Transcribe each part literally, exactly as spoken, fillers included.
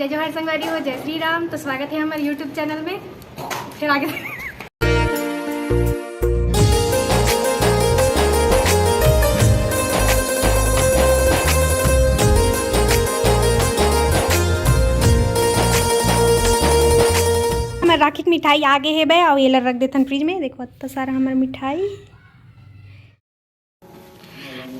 जय जोहार संगवारी हो, जय श्री राम। तो स्वागत है हमारे YouTube चैनल में। फिर आगे हमर राखी के मिठाई आगे हेबे, अउ एला रख देथन फ्रिज में। देखो, अत्ता सारा हमर मिठाई।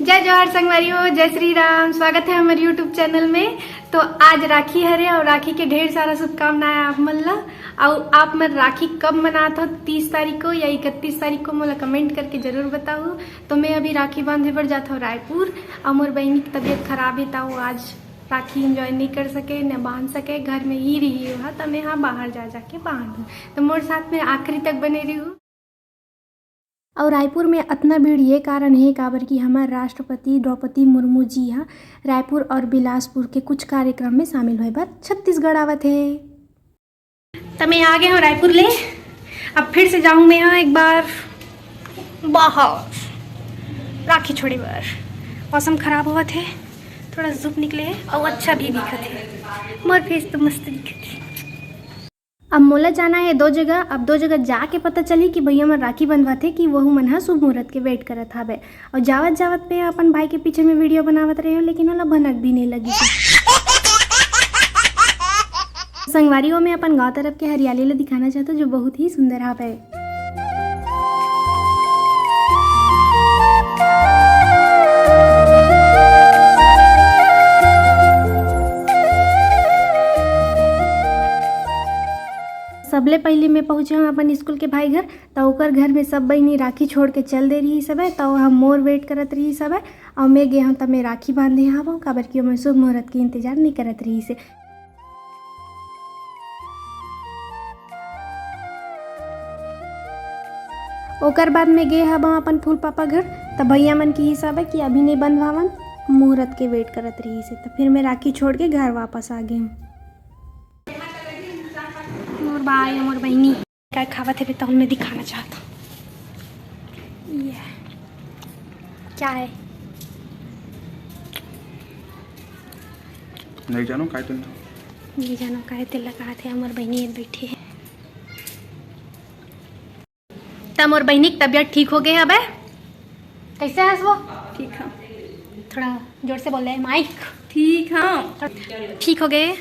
जय जोहार संगवारी हो, जय श्री राम। स्वागत है हमारे YouTube चैनल में। तो आज राखी हरे अउ राखी के ढेर सारा शुभकामनाएं आप मन ला। अउ आप मन राखी कब मनात हो, तीस तारीख को या इकतीस तारीख को, मोला कमेंट करके जरूर बताओ। तो मैं अभी राखी बांधे बर जात हूँ रायपुर। अउ मोर बहिनी की तबीयत खराब है, तो वो आज राखी एंजॉय नहीं कर सके, न बांध सके, घर में ही रही हुआ, तो मैं हाँ बाहर जा जाके बांधू। तो मोर साथ में आखिरी तक बने रही हूँ। अउ रायपुर में अतना भीड़ ये कारण हे, काबर कि हमर राष्ट्रपति द्रौपदी मुर्मू जी ह रायपुर अउ बिलासपुर के कुछ कार्यक्रम में शामिल होय बर छत्तीसगढ़ आवत हे। त मैं आ गए हूँ रायपुर ले। अब फिर से जाऊँ मैं यहाँ एक बार बाहर राखी छोड़े बर। मौसम खराब होवत हे, थोड़ा धूप निकले हे अउ अच्छा भी दिखत हे। मोर फेस तो मस्त दिखत हे। अब मोला जाना है दो जगह। अब दो जगह जाके पता चली कि भैया मन राखी बंधवाथे कि वहू मन ह शुभ मुहूर्त के वेट करत हावे। अउ जावत जावत पे अपन भाई के पीछे में वीडियो बनावत रहे हो, लेकिन ओला भनक भी नहीं लगी। संगवारी हो, मैं अपन गांव तरफ के हरियाली ला दिखाना चाहता हूँ, जो बहुत ही सुंदर हावे। सबले पहले मैं पहुंचे हूँ अपन स्कूल के भाई घर, त ओकर घर में सब बहिनी राखी छोड़ के चल दे रही सबे, त हम मोर वेट करत रही सबे, अउ मैं गे हूँ त मैं राखी बांधे हवं, काबर कि ओमन शुभ मुहूर्त के इंतजार नहीं करत रही से। ओकर बाद में गे हवं अपन फूल पापा घर, त भैया मन के हिसाब है कि अभी नहीं बंधवावन, मुहूर्त के वेट करत रही से, त फिर मैं राखी छोड़ के घर वापस आ गई हूँ। मोर भाई, मोर बहिनी का खावत हे, तहन मैं दिखाना चाहता हूँ। ये क्या है? नहीं जानो, काय तेल था? ये जानो काय तेल लगा थे, हमर बहिनी बैठी है। त मोर बहिनी के तबियत ठीक हो गए हवे। कैसे हस वो? ठीक है। थोड़ा जोर से बोल ले, माइक। ठीक है। ठीक हो गए।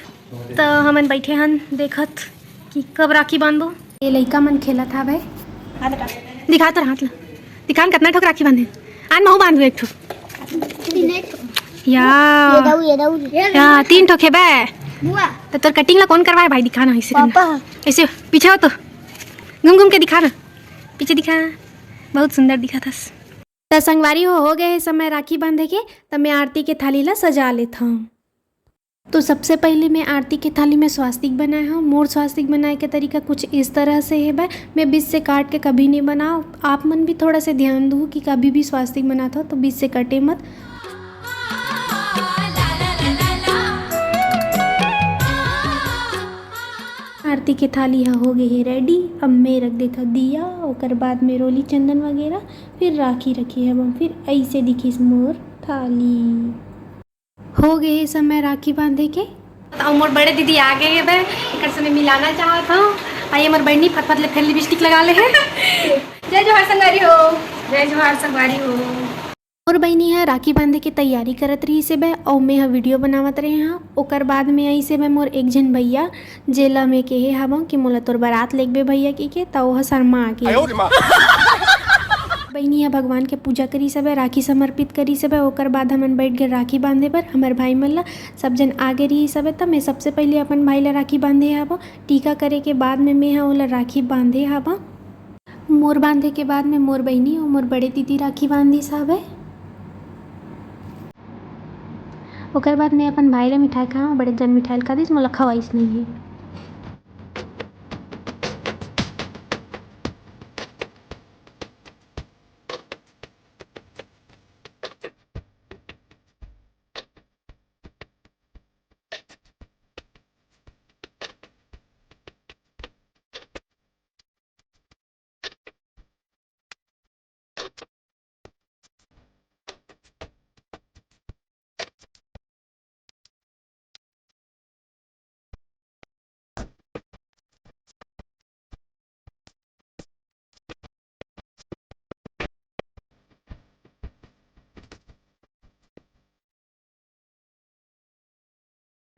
त हमन बैठे हन देखत कि कब राखी बांधबो। ये लइका मन खेलत हावय। दिखा तोर हाथ ला। दिखा न कतना ठोक राखी बांधे। आन महू बांधू एक ठो। या। ये दऊ, ये दऊ। या, तीन ठो खेबे। बुआ। त तोर कटिंग ला कौन करवाए भाई? दिखा ना ऐसे करना। पापा। ऐसे पीछे हो तो। घूम घूम के दिखा ना। पीछे दिखा। बहुत सुंदर दिखा थस। त संगवारी हो, हो गए हे समय राखी बांधे के, त मैं आरती के थाली ला सजा लेत हूँ। तो सबसे पहले मैं आरती के थाली में स्वास्तिक बनाए हूँ। मोर स्वास्तिक बनाए के तरीका कुछ इस तरह से हे बा। मैं बीच से काट के कभी नहीं बनाओ। आप मन भी थोड़ा से ध्यान दू कि कभी भी स्वास्तिक बनात हो तो बीच से कटे मत। आरती के थाली ह हो गए हे रेडी। अब मैं रख देता दिया, ओकर बाद में रोली चंदन वगैरह, फिर राखी रखे हवं, फिर ऐसे दिखिस मोर थाली। हो गए हे समय राखी बांधे के। अउ मोर बड़े दीदी आ गए हे बे, एकर से मैं मिलाना चाहत हूँ। आ ये मोर बहनी फतफत ले फेर लिपस्टिक लगा ले हे। जय जोहार संगवारी हो। जय जोहार संगवारी हो। मोर बहिनी ह राखी बांधे के तैयारी करत रहिस हे बे, अउ मैं ह वीडियो बनावत रहे हंव। ओकर बाद में आइस हे बे मोर एक झन भैया, जेला मैं केहे हावंव कि मोला तोर बरात लेगबे भैया कहिके, त ओह शर्मा गे। बहिनी ह भगवान के पूजा करिस हे बे, राखी समर्पित करिस हे बे। ओकर बाद हमन बैठ गे राखी बांधे बर हमर भाई मन ला। सब झन आगे रहिस हे बे, त मैं सबसे पहले अपन भाई ला राखी बांधे हावंव। टीका करे के बाद में मैं ह ओला राखी बांधे हावंव। मोर बांधे के बाद में मोर बहिनी अउ मोर बड़े दीदी राखी बांधिस हावय। ओकर बाद में अपन भाई ला मिठाई खाए हंव, बड़े जन मिठाई खा दिस, मोला खवाइस नहीं हे।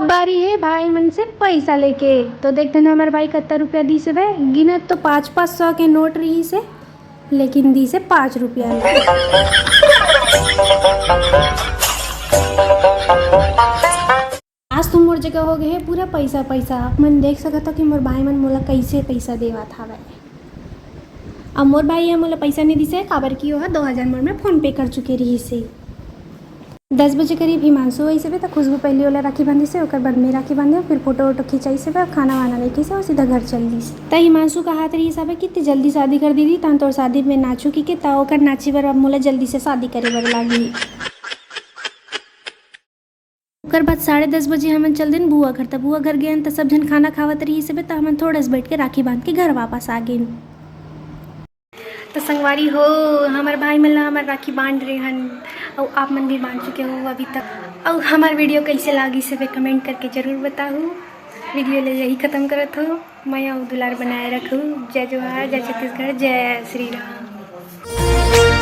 बारी हे भाई मन से पैसा लेके। तो देखते ना हमर भाई कत्ता रुपया दिस हवे। गिनत तो पाँच पाँच सौ के नोट रहिस हे, लेकिन दिस हे पाँच रुपया। आज तो मोर जगह हो गए हे पूरा पैसा पैसा। आप मन देख सकत हो कि मोर भाई मन मोला कैसे पैसा देवत हवय। अब मोर भाई ह मोला पैसा नहीं दिस हे, काबर कि ओह दो हजार मोर में PhonePe कर चुके रहिस हे। दस बजे करीब हिमांशु आइस हवे, त खुशबू पहली ओला राखी बांधिस हे, ओकर बाद में राखी बांधे, फिर फोटो वोटो खिंचाइस हवे, खाना वाना नहीं खिंचे, सीधा घर चल दिस। त हिमांशु कहत रहिस हवे कि ते जल्दी शादी कर दीदी, तान तोर शादी में नाचू की के, त ओकर नाची बर अब मोला जल्दी से शादी करे बर लागी। ओकर बाद साढ़े दस बजे हमन चल देन बुआ घर। त बुआ घर गेन त सब झन खाना खावत रहिस हवे, त हमन थोड़ा से बैठ के राखी बांध के घर वापस आ गेन। तो संगवारी हो, हमर भाई मन ला हमर राखी बांध रहे हन, अउ आप मन भी बांध चुके हो अभी तक। अउ हमर वीडियो कैसे लागिस हवे comment करके जरूर बताहू। वीडियो ले यही खत्म करत हो। मया अउ दुलार बनाए रखू। जय जोहार, जय छत्तीसगढ़, जय श्री राम।